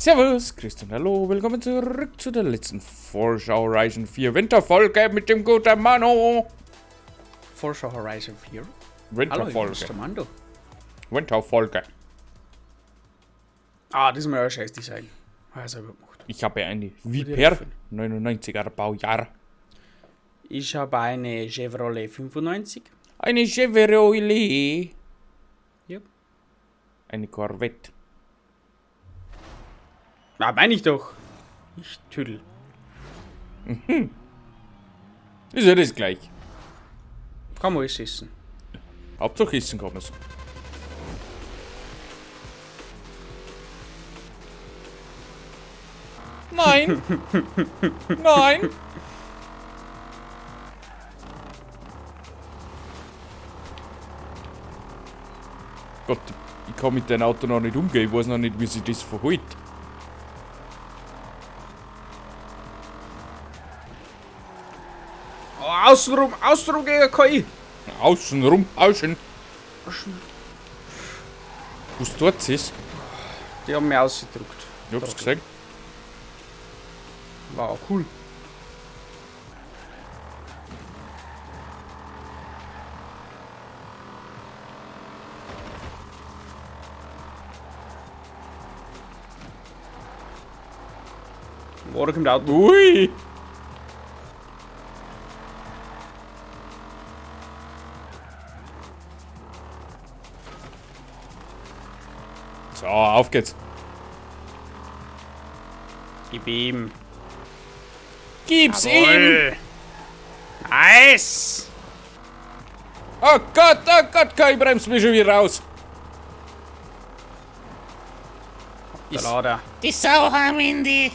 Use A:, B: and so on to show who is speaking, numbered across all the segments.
A: Servus, Christian, hallo, willkommen zurück zu der letzten Forza Horizon 4 Winterfolge mit dem guten Mano.
B: Forza Horizon 4.
A: Winterfolge.
B: Hallo, ich Mando.
A: Winterfolge.
B: Ah, das ist mir ein scheiß Design. Ah, selber gemacht.
A: Ich habe eine Viper 99er Baujahr.
B: Ich habe eine Chevrolet 95.
A: Eine Chevrolet.
B: Yep.
A: Eine Corvette.
B: Na, meine ich doch. Ich tüdel.
A: Mhm. Ist ja das gleich.
B: Kann man alles essen.
A: Hauptsache essen kann man's. Nein! Nein! Gott, ich kann mit dem Auto noch nicht umgehen. Ich weiß noch nicht, wie sich das verhält.
B: Oh, außenrum, außenrum gegen KI.
A: Außenrum, außen. Was dort ist?
B: Die haben mich ausgedruckt.
A: Ich hab's gesehen.
B: War cool. Wo kommt Auto?
A: Ui! So, auf geht's.
B: Gib ihm.
A: Gib's ihm!
B: Nice!
A: Oh Gott, ich bremse mich schon wieder raus.
B: Der Lader.
A: Die Sau haben in die.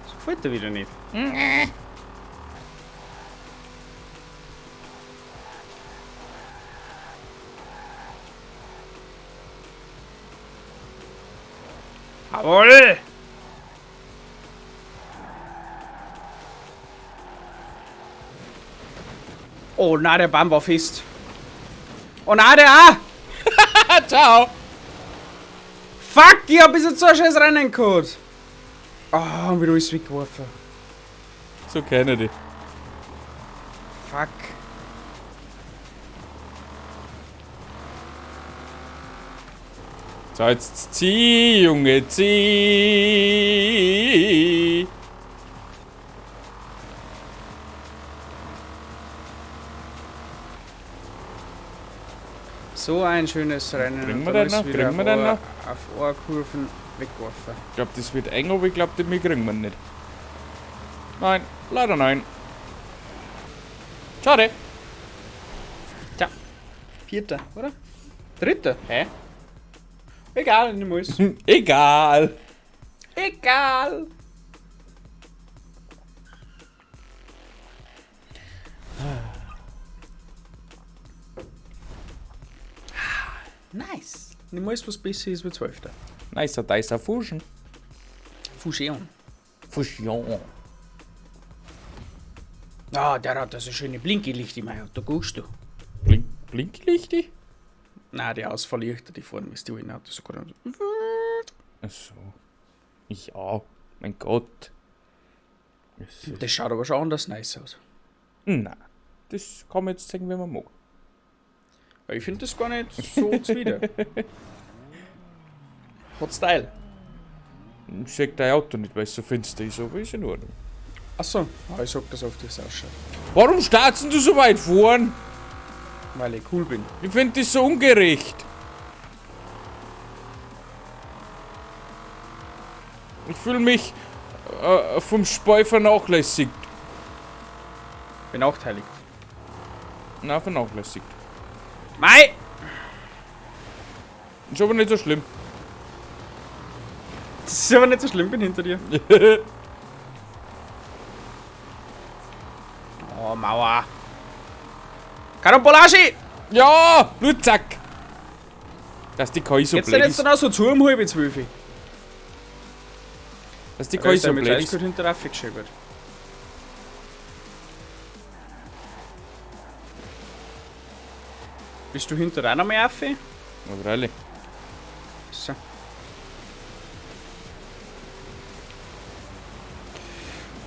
B: Das gefällt dir wieder nicht.
A: Nee.
B: Jawohl! Oh nein, der Baum war fest. Oh nein, der auch!
A: Ciao!
B: Fuck, ich hab bis jetzt so ein scheiß Rennen gehabt. Oh, und wieder alles weggeworfen.
A: So kenne ich dich.
B: Fuck.
A: So, jetzt zieh, Junge, zieh!
B: So ein schönes Rennen.
A: Kriegen wir den noch? Kriegen wir den noch?
B: Auf eine Kurven weggeworfen.
A: Ich glaube, das wird eng, aber ich glaube, den kriegen wir nicht. Nein, leider nein. Schade.
B: Tja. Vierter, oder? Dritter? Hä? Egal, ich muss.
A: Egal.
B: Egal. Nice. Ich muss was besser ist wie 12.
A: Nicer, dicer Fusion.
B: Fusion.
A: Fusion.
B: Ah, der hat das so schöne Blinkelicht in meinem Auto. Guckst du?
A: Blinklichti?
B: Nein, die Ausfahrlichter, die fahren, weißt du, in Auto so gerade.
A: Ach so. Ich auch. Mein Gott.
B: Das schaut aber schon anders nice aus.
A: Nein. Das kann man jetzt zeigen, wie man mag.
B: Ich finde das gar nicht so zuwider. Hat Style.
A: Ich sehe dein Auto nicht, weil es so finster ist, aber ist in Ordnung.
B: Achso, ich sag das oft, wie es ausschaut.
A: Warum startest du so weit vorn?
B: Weil ich cool bin.
A: Ich finde das so ungerecht. Ich fühle mich vom Speu vernachlässigt.
B: Benachteiligt.
A: Na, vernachlässigt.
B: Mei!
A: Ist aber nicht so schlimm.
B: Das ist aber nicht so schlimm, bin hinter dir. Oh, Mauer. Karambolage!
A: Ja, Blutsack! Dass die KI so
B: Jetzt
A: blöd
B: jetzt
A: ist.
B: dann auch so zu um 11:30.
A: Dass die KI so blöd ist.
B: Gut hinter raufgeschickert. Bist du hinter auch noch mal rauf?
A: Na, freilich.
B: So.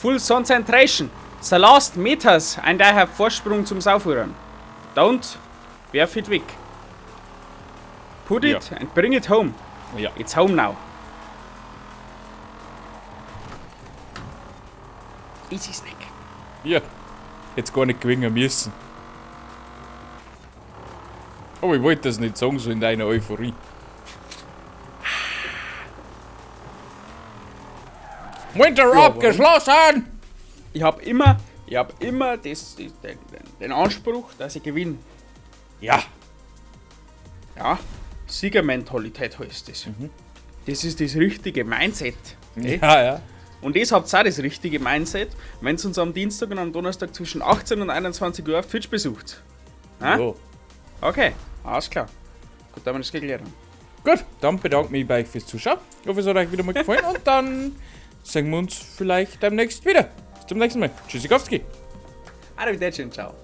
B: Full concentration. The last meters and I have Vorsprung zum Sauführern. Don't werf it weg. Put it and bring it home.
A: Ja.
B: It's home now. Easy Snack.
A: Ja. Jetzt gar nicht gewinnen müssen. Aber ich wollte das nicht sagen, so in deiner Euphorie. Winter
B: Ja, warum?
A: abgeschlossen!
B: Ich hab immer den Anspruch, dass ich gewinne.
A: Ja.
B: Ja, Siegermentalität heißt das. Das ist das richtige Mindset. Okay?
A: Ja.
B: Und das habt auch das richtige Mindset, wenn ihr uns am Dienstag und am Donnerstag zwischen 18 und 21 Uhr auf Twitch besucht. Ha?
A: Jo.
B: Okay, alles klar. Gut, dass wir das geklärt haben.
A: Gut, dann bedanke ich mich bei euch fürs Zuschauen. Ich hoffe, es hat euch wieder mal gefallen und dann sehen wir uns vielleicht demnächst wieder. Bis zum nächsten Mal. Tschüssikowski.
B: Arrivederci und ciao.